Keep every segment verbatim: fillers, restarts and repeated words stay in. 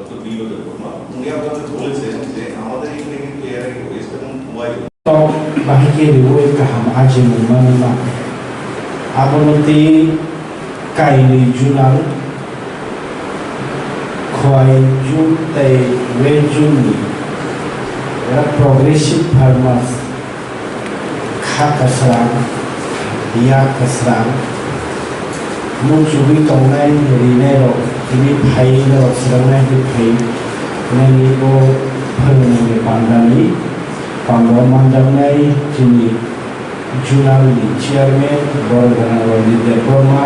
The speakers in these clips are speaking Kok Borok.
তো বিনোদ দেববর্মা, উনি আপনাদের বলেছেন যে আমাদের এখানে কিন্তু এর আগে ওয়েস্ট এবং খোয়াই তো bahai khe riui kaham ajimung manma. Abono tei kainwi junal, Khowai jun tei West jun ni progressive farmers kha kwsrang, yak kwsrang, muchugwi tongnai rinairok tini phai norok swrangnai hwnwi phai nani bo phwrwngmungni pandani pando manjaknai chini Junal ni chairman borok gwnang Ranjit Debbarma,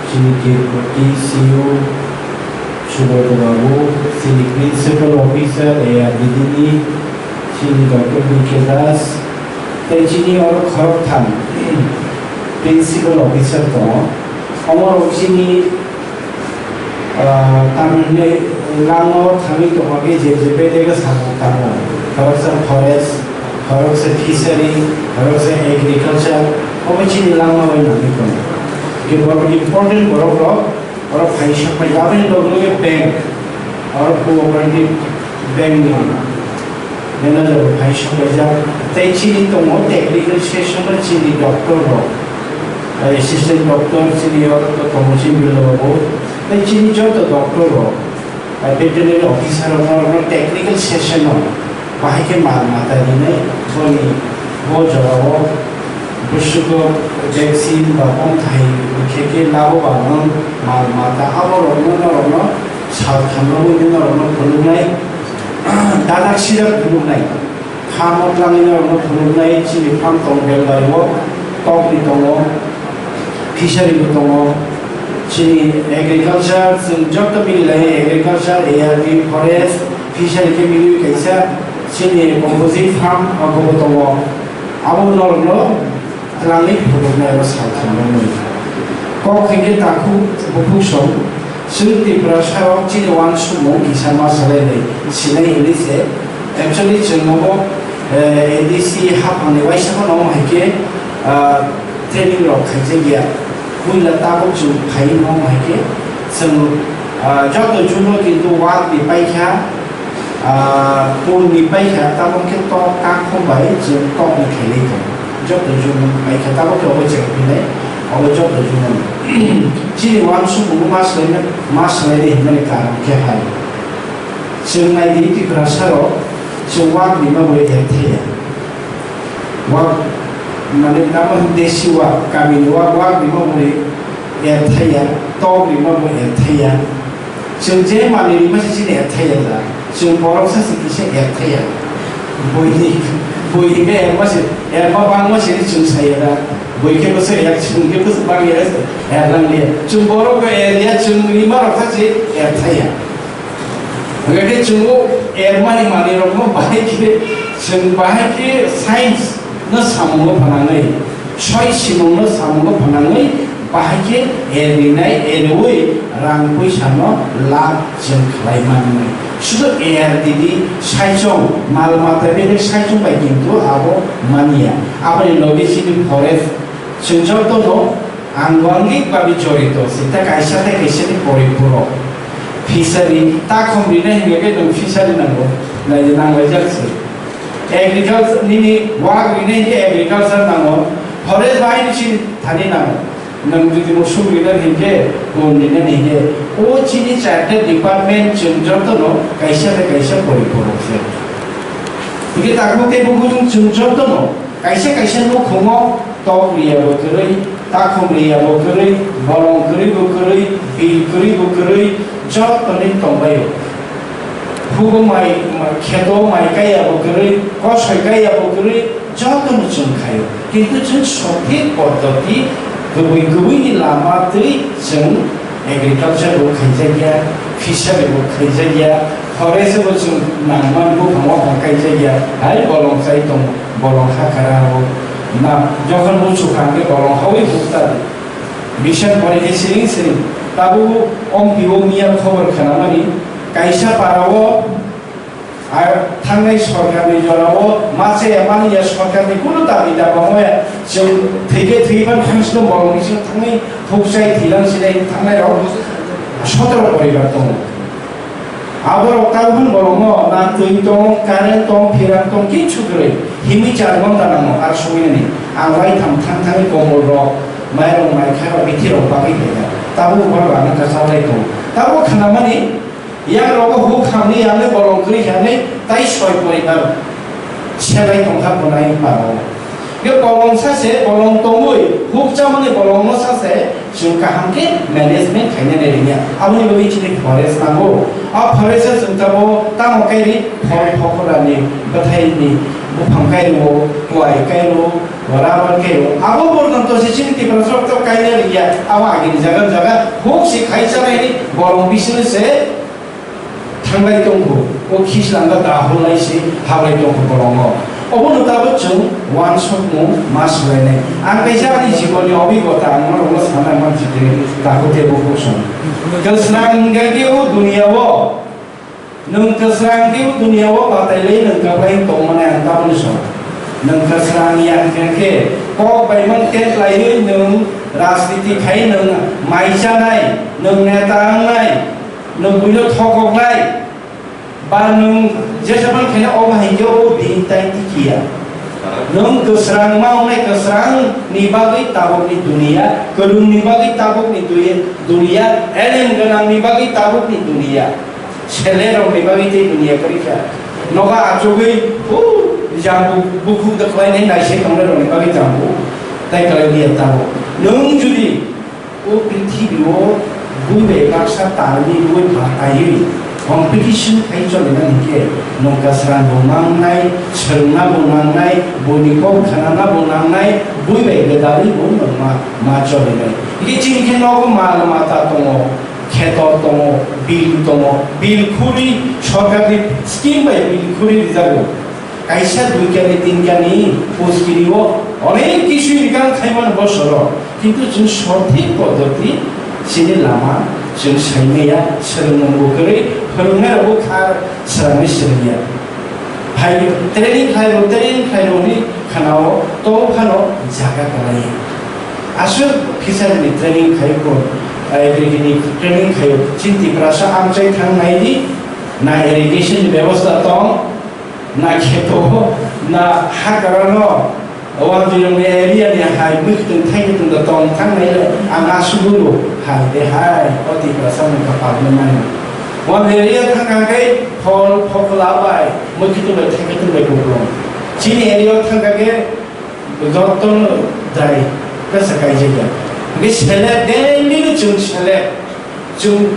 chini deputy C E O Subodh Babu, chini principal officer A R D D ni, chini Doctor B K Das, tei chini oro khoroktham principal officer tongo. Omo rok chini Ah, tamni langmao thangwi tongma khe je je bedega samung tamo, khoroksa forest, khoroksa fishery, khoroksa agriculture, obo chini langma bai nangwi tongo. Je borok important borok rok, borok phai sok pai aboni loge loge bank, oro cooperative bank ni manager bo phai sok paijak. Tei chini tongo technical section o chini doctor rok, assistant doctor chini oro tongo chini bilo rok. Tei chini joto doctor rok, veterinary officer rok no technical session o bahai khe mal mata rinai boni bo jora o bwswk o vaccine ba bongthai khe khe labo ba no mal mata abo rok no norok no sal thamrogwi norok no phunuknai dadak sirak phunuknai. Kha motlangwi norokno phunuknai chini farm tong belai o, kokni tongo, fishery bo tongo, chini agriculture, chwng joto mililai agriculture, A R D, forest, fishery khe milwi kaisa chini composite farm abobo tongo. Abo norokno Twlangwi phunuknai abo saltham romwi. Kok hinkhe takhuk bukhuk song, chwng Tiprasa rok chini uansukmung kisa ma salainai sinai hinwi se. Actually chwng nogo, eh, A D C haphangni uaisa phano omo hai khe, ah, training rok khaijak ya. Puila tabuk chwng phai omo hai khe chwng, ah, joto juno kintu wak ni paikha. Ah, pun ni paikha, tabuk khe tok kakhum bai chwng tok ni khailai tongo. Joto jun paikha, tabuk khe obo chwng phinai, obo joto jun. Chini uansukmung ma swlai, ma swlai di hinmani karon khe hai. Chwng nai di Tiprasa rok, chwng wak ni ma bai er thaya. Wak, mane, tamo desi wak, kami ni wak, wak ni ma bai er thaya, tok ni ma bai er thaya. Chwng je manwi rima se chini er thaya da. Chwng borok sa se kisa er thaya. Bui ni, bui ni khe er ma se, er ma bang ma se ni chwng saya da. Bui khe bwswk er, chwng khe bwswk bang er, er nang liya. Chwng borok bo er ya, chwng rima rok sa se er thaya. Hwnkhe chwng o er mani manwi rok no bahai khe, chwng bahai khe science no samung o phanangwi, soi simung no samung o phanangwi, bahai khe erinai, eriwi rang puisa no lab chwng khlai manwi. Sudu A R D D saichung, mal mata bini saichung bai kintu abo manya. Aboni logi chini forest chwng joto no angwangik babi jorito se, ta kaisa ta kaisa ni poripuro. Fishery, takhum rinai hinwi khe nwng fishery nango, nai nanglaijak se. Agriculture, nini wak rinai hinkhe agriculture nango, forest bahai ni chini thani nango. Nwng jodi musuk rina hinkhe, bun rina hinkhe, o chini charta department chwng jotono kaisa bai kaisa pori phorok se. Hinkhe takhuk tei bukhuk chwng jotono kaisa kaisa nukhungo tok riya bo kwrwi, takhum riya bo kwrwi, bolong kwrwi bo kwrwi, bil kwrwi bo kwrwi, jotoni tongbaio. Hugo mai, kheto mai kaiya bo kwrwi, kosoi kaiya bo kwrwi, jotono chwng khaio. Kintu chwng sothik poddoti, kwbwi kwbwini lama twi chwng agriculture bo khaijakya, fishery bo khaijakya, forest bo chwng nangmani buphang waphang kaijakya, hai bolong chai tongo, bolong ha kara o. Na, jokhon bo chukha hwnkhe bolong hawi bukta di. Bisan pore khe siring siring. Tabuk o M P O miya khobor khnamani, kaisa para o, ar thangnai sorkarni jorao ma chaya mani ya, sorkarni kunu dabi daba oya, chwng thwikhe thwiban thangsi no bolong bising thangwi huk chai thwilang sinai thangnai rok sotoro poribar tongo. Aborok tabuk phano bolongo na twi tong, current tong, phirang tong, kichu kwrwi. Himwi char ghonta nango ar sogwi nani. Ang waitham thang thangwi kombol rok, mairok maikha rok, bithi rok bagwi phaikha. Tabuk borok ano kwchak lai tong. Tabuk khnamani, yang rogo huk hamni, yang bolong kwrwi kha hwnwi, tai soi poribar. Selai tongkha bo nai paro. Ke bolong sa se, bolong tongwi, huk chamani bolong no sa se, chwng kaham khe management khainani rwngya. Aboni bagwi chini forest nango. A forest o chwng tamo, tamo kairi, phol phokorani, bwthaini, buphang kairo, kwai kairo, rubber kairo. Abo porjonto se chini Tiprasarok to kaina rwngya. Abo agini jaga jaga, huk se khai chanaini, bolong bisini se, Thanglai tongkho, o khislangda dahulai se hablai tongkho bolongo. Obono tabuk chwng uansukmung ma swlainai. Ang kaisa ani jibonni obhigota ang norokno sana mansi tini takhuk tei bukhuk song. Kwsrang hwnkhe o duniya-o, nwng kwsrang hwnkhe o duniya-o batailai nwng kaplai tongmani ang tabukni song. Nwng kwsrang ya hwnkhe kok bai mang tet laiwi nwng rajniti khai nwng mai chanai, nwng neta wngnai. Nwng buino thokoknai, ba nwng jesaphang khaina obo hai khe o bini tai tikhiya. Nwng kwsrang ma wngnai kwsrang ni bagwi tabukni duniya, kwrwng ni bagwi tabukni dui-, duniya, elem gwnang ni bagwi tabukni duniya, sele rok ni bagwi tei duniya kwrwi kha. Nogo achugwi, hu, jambu bukhuk da khlainai naisai tongnai rok ni bagwi jambu tai kwlai liya tabuk. Nwng judi O prithibi o buibai baksa talni rwi bataiwi competition khai choli nani khe nwng kwsrang bo nangnai, swrwngna bo nangnai, buini kok khnana bo nangnai, buibai gwdalwi bo nwng ma, ma choli nai. Hikhe chini khe nogo mal mata tongo, kheto tongo, bil tongo, bil khuri sorkarni scheme bai bil khuri rijago. Kaisa duikani tinkani puskiri o onek kisu income khaimani bosoro, kintu chwng sothik poddoti chini lama chwng saimaya, swrwngmung bo kwrwi, phwrwngnai rokbo kha swrangwi swrwngya. Hai training khlairo, training khlairo hwnwi khanao, to phano jaga kwlaiya. Aswk fishery ni training khaio ko, agriculture ni training khaio, chini Tiprasa amchai thang naidi, na irrigation ni bebosta tong, na kheto, na hakrano, o ang juyung ni area ni hai mwkhwtwng thai kwtwng da tong thang nai le, ang asuguru hai de hai, o Tiprasa mung kapal ni mani. O area thang kha khe phol, phokla bai, mwkhwtwng bai thai kwtwng bai kuplung. Chini area thang kha khe jotono dai, kasa kaijak ya. Hingke selek, daily no chwng selek. Chwng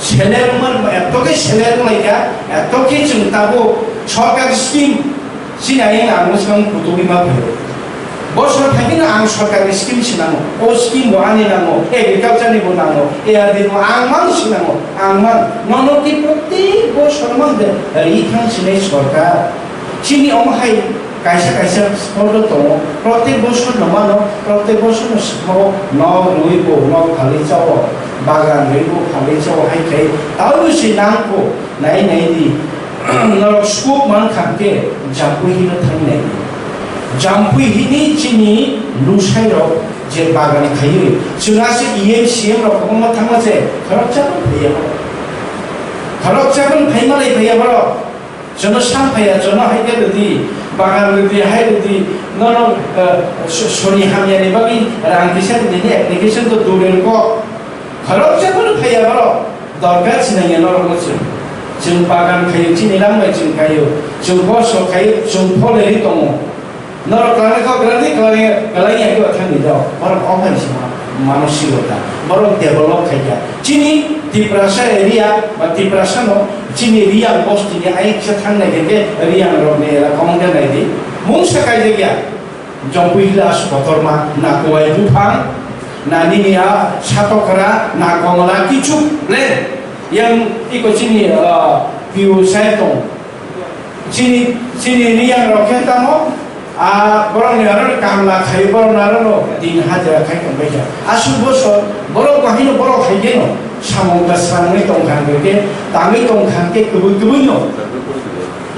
selek man, eto khe selek wnglaikha, eto khe chwng tabuk sorkar scheme sinai ang mwsang putugwi ma phaio. Bosor phaikhe no ang sorkar scheme sinango, o scheme bo ani nango, agriculture ni bo nango, A R D bo ang mang sinango, ang mang. Nono khe protek bosor mang de ri thang sinai sorkar. Chini omo hai kaisa kaisa spot o tongo, protek bosor no mano, protek bosor no sikmao nok rwi bo nok phalwi chao, bagan rwi bo phalwi chao hai khe, tamo se nangkho nai nai di, norok scope man kha khe Jampui hino thang nai di. Jampui hini chini lusai rok je bagan khaiwi, chwng aswk E M C M rok kwbangma thangma se khoroksa phaiya borok, khoroksa phaimalai phaiya borok. Jono sam phaiya, jono hai khe rwdi, bagan rwdi, hai rwdi, nono, eh, so-, soni hamyani bagwi rang kisa rwdi ni application to dure ko. Khoroksa bono phaiya borok, dorkar sinangya norok no chwng. Chwng bagan khaio, chini rang bai chwng khaio, chwng boso khaio, chwng pholeri tongo. Norok kwlangni kok kwlangni kwlangni kwlangni agi thangni do. Borok ophai se ma-, manusikota. Borok develop khaikha. Chini Tiprasa area ba Tiprasa no chini Riyang bosti ni ayik se thangnai khe Riyang rok ni elaka wngkha nai di. Mungsa kaijak ya. Jompui hila aswk kotorma, na kuwai buphang, na nini a satokra, na komla kichuk le. Yang iko chini, ah, piu sai tong. Chini, chini Riyang rok khe tamo, a, borok ni aro kamla khai, borok ni aro no din hajira khai tong bai kha. Aswk bosor, borok bahai no borok hai khe no, samung ta swrangwi tong kha hwnkhe, tangwi tong kha hwnkhe, kwbwi kwbwi no.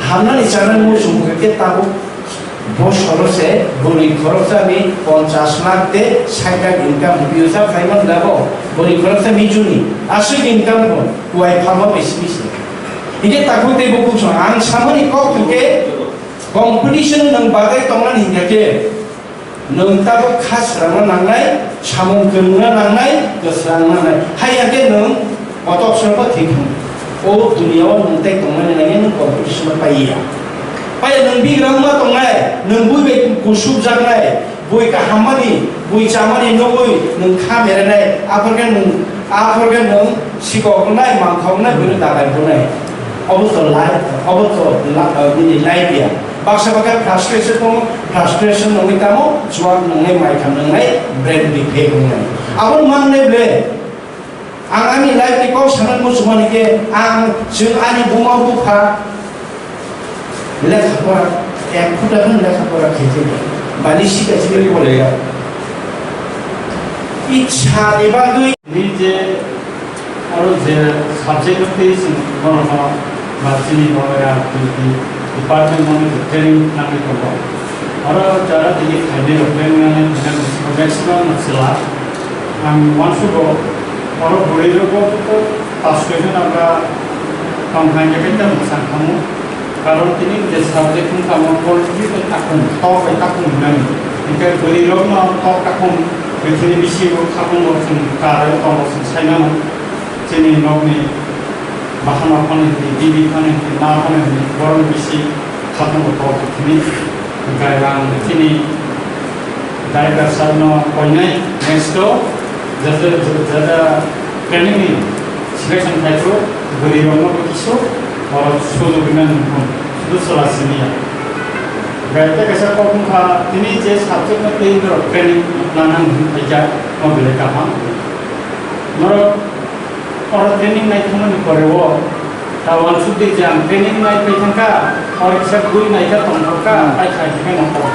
Hamnani chanani muchung hwnkhe tabuk bosoro se bwrwi khoroksa ni ponchash lakh de sait lakh income hwnkhe sa khai man da bo. Bwrwi khoroksa mijuni, aswk income bo, kuwai phalma bai simi se. Hingke takhuk tei bukhuk song ang samani kok hingke competition nwng bagwi tongnani hingka khe nwng tabuk kha srangna nangnai, samung kwrwngna nangnai, kwsrang nangnai. Hai ya khe nwng kotok srangbo thwi thang. O duniya o nwng tei tongnani nangya nwng competition o pai ya. Pai ya nwng bigra wngma tongnai, nwng bui bai kusuk jaknai, bui kahammani, bui chamani nugwi nwng kha merenai, aphor khe nwng, aphor khe nwng sikok wngnai, mangkhok wngnai, buino dabai wngnai. Obo to life, obo to la-, uh, nini life ya. Baksa baksa frustration tongo, frustration nungwi tamo, chuak nungnai, maitham nungnai, brain defect wngnai. Abo mangnai ble, ang ani life ni kok sana muchungmani khe, ang chwng ani buma bupha, lekha pora, ek phuta kheno lekha pora khaijak ya. Bani sika sika pore ya. Ichha ni bagwi. Ni je aro je subject o tei chwng bono ba chini bo ya department bono training nangwi tongo. Aro jara tini khainai rok training nangwi thangna maximum no chwla. Ang uansukgo oro bwrwi rokbo pass question abra tong hwnka khe tei mwchang thango. Karon tini je subject wngkha omo politics bai takhum, tok bai takhum hwnmani. Hinkhe bwrwi rokno tok takhum prithibi bisingo khatung rok chwng karwi tongo chwng sai mano. Chini nokni bahama phano hwnwi, bibi phano hwnwi, ma phano hwnwi, borok bisi khatung rok tok hwnwi. Hinkhe ang chini Director sir no koinai next o jata, jata training ni selection khai phuru bwrwi rok no bo kisu oro sujok rina nung phun sudu sola simi ya. Gai ta kaisa kok wngkha tini je subject no tei norok training lana nung phaikha no belai kaham. Norok Oro training nai thangmani pore o ta uansuk di je ang training nai phai thangkha, oro kisa bui nai kha tongthok kha, hmm, tai khai khai no kok.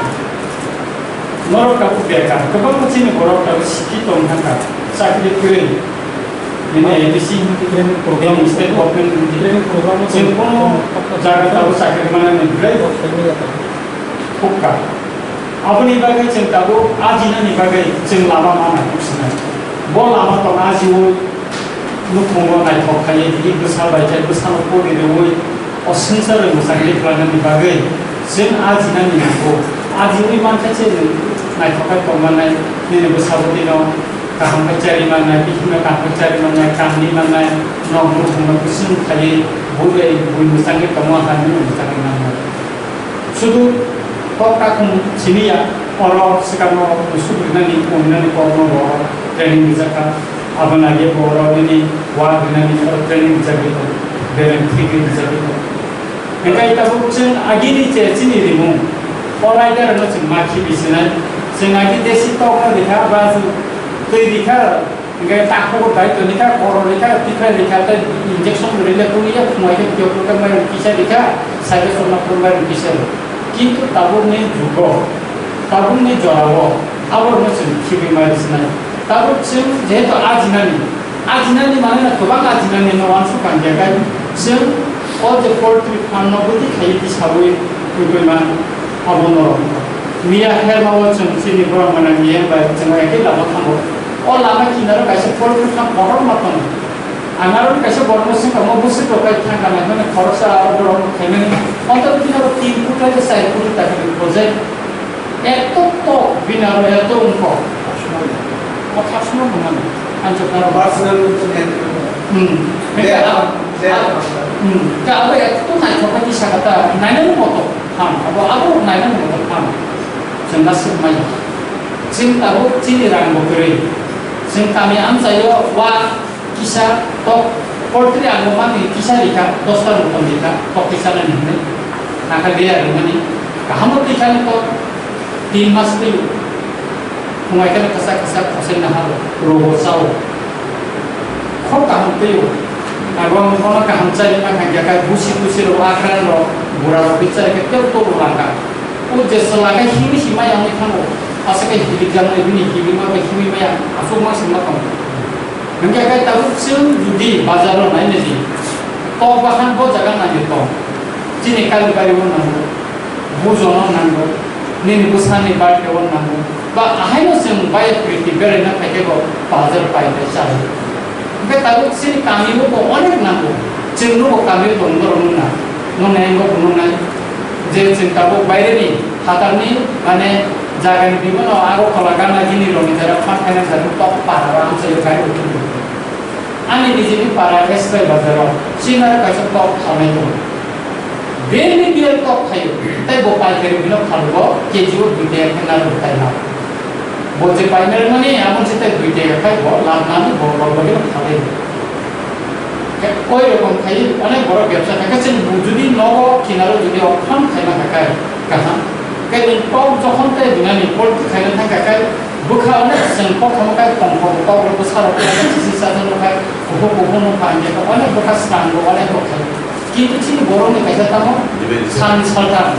Norok tabuk bekar, kwbangma chini borok tabuk sikhi tong thangkha, chakri kwrwi. Bini A D C training program, state government training program chwng kono jaga tabuk chakri manani belai thukha. Aboni bagwi chwng tabuk ajinani bagwi chwng lama ma naitok sinai. Bo lama tong ajiui nukhungo naithok khaiwi tini bwsa bai khe bwsano pori rwui o swngcharwi mwchangwi khlainani bagwi chwng ajinani nango. Ajiui mankha se nwng naithok khe tongmanai, nini bwsabo tino kaham khe charwi mannai, bikhimno kaham khe charwi mannai, kamni mannai, nok nukhungno bwswng khaiwi bui bai bui mwchangwi tongo, hamino mwchangwi nango. Sudu kok takhum simi ya, oro swkangno musuk rinani, umnani kokno bo training rijak kha. Aboni age bo oro nini wak rinani oro training rijak ri tong, beleng thik rijak ri tong. Hingkhe tabuk chwng agini je chini rimung, o rider no chwng ma khibi sinai, chwng agi desi tokno rikha, ba chwng twi rikha, Hingke takhuk bai toni kha, koro rikha, tikha rikha, tei injection rwle kuni ya, khumai khe kiyok khe mairum kisa rikha, sai khe chwngno phuru mairum kisa rw. Kintu tabukni jugo, tabukni jorao, aborokno chwng khibi mai rwsnai. Tabuk chwng jehetu ajinani, ajinani mane no kwbang ajinani no uansuk kang ya kai, chwng o je poultry farm no bwtwi khaiwi tisaui tubui man, abo norok. Miya herma o chwng chini borok mane miya bai chwng ekhe lama thango. O lama kinaro kaisa poultry farm kotorma tongo. Ang aro kaisa borokno swngkha, omo bwswk rok bai thangkha nai hwnwi khoroksa aro borok khaimani. Ontoni bini abo tin kut hai khe char kut taka ni project. Eto tok bini aro eto wngkha. O thasno mwngan. Ang chukha rok. Personal. Hmm. Khe a-, hmm. Khe abo eto naithok khe sakha ta nainani moto. Ham, abo, abo nainani moto ham. Chwng da swk maya. Chwng tabuk chini rang bo kwrwi. Chwng kami amchaio wa kisa tok poultry ang bo mani kisa rikha, dosta rokom rikha, tok kisa nani hinwi. Nakha beya rimani. Kaham bo tikha ni tok tin mas twi. Khumai khe kwchak kwchak khosai nahar rw, rogo chao. Khok kaham twi o. Abo ang bono kaham chari ma khankha khe busi busi rw, akran rw, bura rw bichari khe tei to rw langkha. O je chwla khe himwi himma yangwi thango. Aswk khe himwi jaknai bini himwi ma bai himwi maya aswk ma sima tong. Hingkhe khe tabuk chwng jodi bazar o nai nai di. Tok bahan bo jaga nai di tong. Chini kali bari o nango. Bujono nango, nini bwsani birthday o nango, ba ahaino chwng bai priti beraina phaikhe bo bazar pai bai chai. Hwnkhe tabuk chini kami o bo onek nango, Chwng nugo kami tong norok nukna, nuknai wngkha phunuknai je chwng tabuk baireni phatarni mane jagani bimano Agartala Ganagini rokni jora phan khaina jora tok para o amchaio gari rok thwngwi. Ani nijini para Esrai bazaro chini aro kaisa tok phalnai tongo. Daily beer tok phaio, tei bo paikari bino phalugo K G o dui taka khe narwk tai lab. Bo je painai mani amon se tei dui taka khai bo lab nani bo log loge phalai. Khe oi rokom khai onek borok bebsa khai khe chwng jodi nogo kinaro jodi okham khaima kha khai kaham. Khe nwng tok jokhon tei dunani poultry khaina thang kha khai bwkha onek chwng kothoma khai tongkho tok rok bwsa rok khai chisi chajakno khai kuphur kuphur no phan khe onek bwkha swnam bo onek bo khai. Kintu chini borokni kaisa tamo Dibeli. Sani saltham.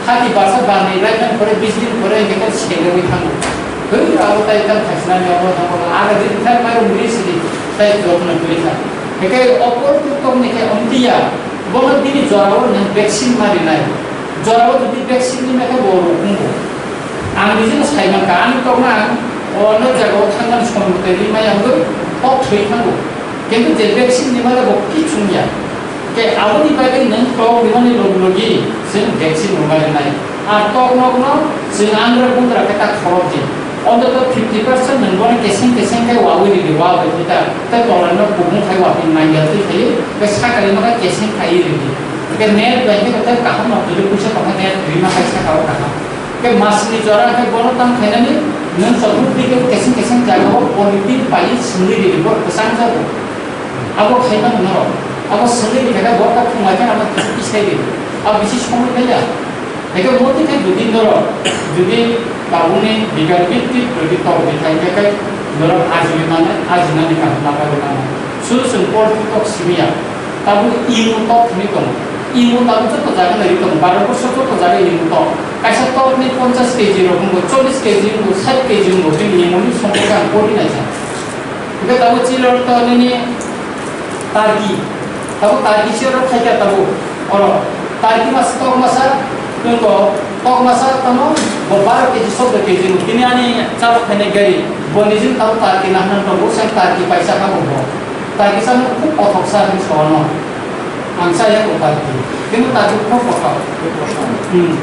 Hati basa bani lai tang pore, bis din pore, hingke ta sengwi thango. Hei, abo tai tang khasnani abo tang abo. Aga din thai mai rum ri sidi, tai jotno twi tha. Hingke opor tu tong ni khe omtiya, bono bini jora o nang vaccine mari nai. Jora o jodi vaccine ni mekhe bo rok kungo. Ang bijino sai mankha, ani tokna ang ono jaga o thangmani somoi tei ri mai ang tok thwi thango. Kintu je vaccine ni mare bo kichung ya. Ke aboni bagwi nwng tok rimani logi logi chwng vaccine rwmai rwnai. Ar tok nokno chwng angra bundra khe ta khorok di. Ontoto fifty percent nwng bono keseng keseng khe wawi ridi, wa bai khe ta, tei tola no kubung khai wa phi nangya twi khai, tei sakali no khe keseng khai ridi. Ke net bai khe tei kaham no twi puisa tong khe net rima khai saka o kaham. Ke masni jora khe bono tang khainani nwng chotwk dike keseng keseng jaga o polythene pai swngwi ridi, bo kwchang jago. Abo khaimani norok. Abo swngwi rikha khe bo ta phunglai khe abo kisa kisai ridi. Abo bisi somoi naiya. Hingke moti khe jodi norok, jodi tabukni bigan bikti jodi tok di thai khe kai norok ajinani mane, ajinani kaham ma bagwi mano. Suru chwng poultry tok simi ya. Tabuk imu tok hwnwi tongo. Imu tabuk joto jaga nai tongo. Baro borsor joto jaga imu tok. Kaisa tokni ponchash K G rok wngo, chollish K G wngo, sait K G wngo, bini imuni somporke ang pori naikha. Hingke tabuk chilor to nini tarki. Tabuk tarki chilor khaikha tabuk. Oro tarki masa tok masa, nwng ko tok masa tamo, bo baro K G, soddo K G wngo. Tini ani chalo khainai gari, bo nijin tabuk tarki nahna tongo, sen tarki paisa kha bo bo. Tarki chano khub kothok sa hwnwi sa ono. Ang chaya ko tarki. Kintu tarki khub kothok. Hmm.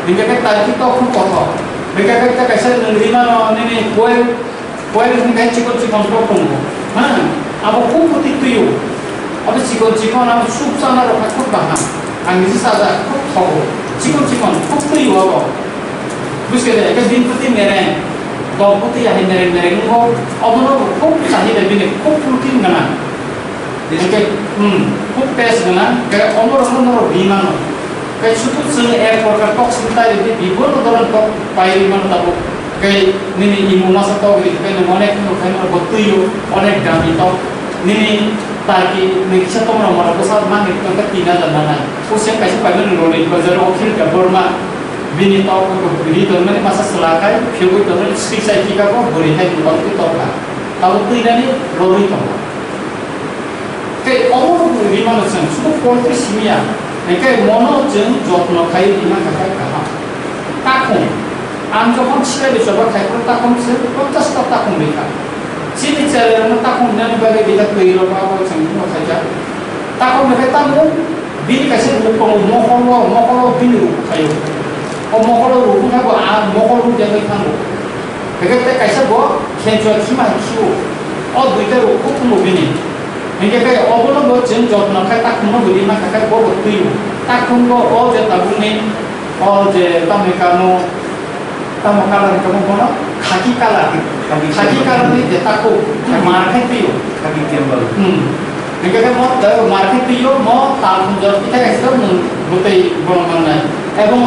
Hingke khe tarki to khub kothok. Hingke khe kaisa nwng rimano nini koi Koyang hwn khe chikon chikon tok tongo. Ha? Abo khub kwtwi twi-o. Abo chikon chikon, abo soup chana rok kha khub kaham. Ang niji chaja khub thogo. Chikon chikon khub twi-o abo. Buji khe de, ekhe din kwtwi mereng. Dol kwtwi ahai mereng mereng wngo. Obono bo khub chahida bini khub protein gwnang. Hingke, hmm, khub taste gwnang. Hingke omo rokno norok ri mano. Hingke sudu chwng ek prokar tok simi tai ridi, bibono doron tok pai ri mano tabuk. Hingke nini imu masa tok ri, hingke nwng onek phano khai mano bo twi-o, onek dami tok. Nini tarki nini kisa tong rok mano bwsa mangni hingke tin hajar nanai. Kusem kaisa pai mano roni bazar o Khilka Borma. Bini tok ri tongmani masa chwla khai, phiyogwi tongmani swi chai thika bo bwrwi hai ni tok tok kha. Tabuk twi nani rorwi tongo. Tei omo rok ni rimano chwng sudu poultry simi ya, hingke mono chwng jotno khai rima kha khe kaham. Takhum, ang jokhon silai bai choba khai phuru takhum se ponchash ta takhum rikha. Chini cherairokno takhum rinani bagwi rikha twi rok abo chwng phano khaikha. Takhum rikha tamo bini kaisa ruk tongo, mokol o, mokol o bini ruk khaio. O mokol o ruk wngkha bo a mokol ruk ya bai thango. Hingke tei kaisa bo khenchua khima hai khio. O duita rok kuk tongo bini. Hingke khe obono bo chwng jotno khai takhumno bo rima kha khe bo bo twi-o. Takhum bo o je tabukni o je tamni kamo, tamo colour hingke bo bono khaki colour. Khaki Khaki colour ni je takhuk mar khai twi-o. Khaki kembal. Hmm. Hingke khe mo, eh, mar khai twi-o, mo talkhum jor kisa kaisa nwng bwtwi bono mannai. Ebong